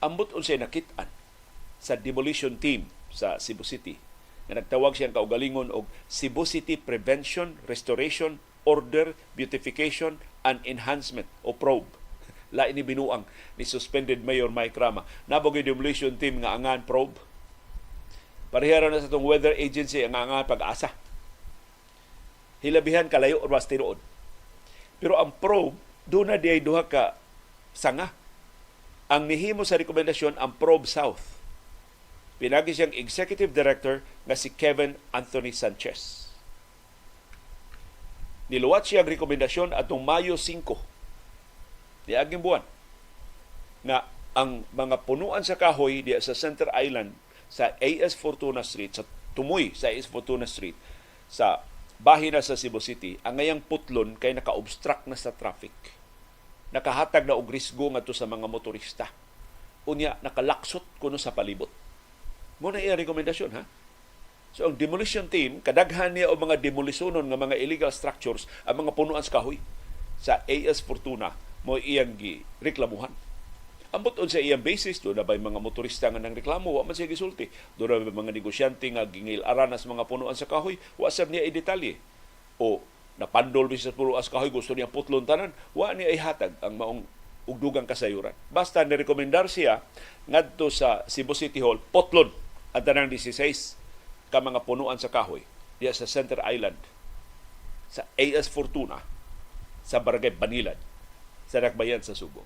Ambot unsay nakit-an sa demolition team sa Cebu City nga nagtawag siyang kaugalingon og Cebu City Prevention, Restoration, Order, Beautification and Enhancement o PROBE. Lain ni binuang ni suspended Mayor Mike Rama. Naa ba goy demolition team nga angan PROBE? Pareha na sa atong weather agency ang angan PAGASA. Hilabihan kalayo or mas tinuod. Pero ang PROBE, duna diay duha ka sanga. Ang nihimo sa rekomendasyon ang PROBE South. Pinagi siyang executive director nga si Kevin Anthony Sanchez. Niluwat siya ang rekomendasyon atong Mayo 5, niaging buwan, nga ang mga punuan sa kahoy diya sa Center Island sa AS Fortuna Street, sa tumoy sa AS Fortuna Street sa bahina sa Cebu City, ang ngayang putlon kay naka-obstruct na sa traffic. Nakahatag na og risgo ngadto sa mga motorista. Unya nakalaksot kuno sa palibot. Mao na iya rekomendasyon, ha. So ang demolition team, kadaghan niya og mga demolisonon nga mga illegal structures, ang mga punuan sa kahoy sa AS Fortuna mo iyang gi reklamuhan. Ambot unsa iyang basis, duna ba'y mga motorista nga nang reklamo, wa man siya gisulti. Duna ba'y mga negosyante nga gingil-aran sa mga punuan sa kahoy, wa sab niya i-detalye. O napandol bisan sa punuan sa kahoy, gusto niya putlon tanan, wa niya ihatag ang maong ugdugang kasayuran. Basta nirekomendar siya ngadto sa Cebu City Hall, putlon ang tanang 16 ka mga punuan sa kahoy diya sa Center Island sa AS Fortuna sa Barangay Banilad sa Dakbayan sa Subo.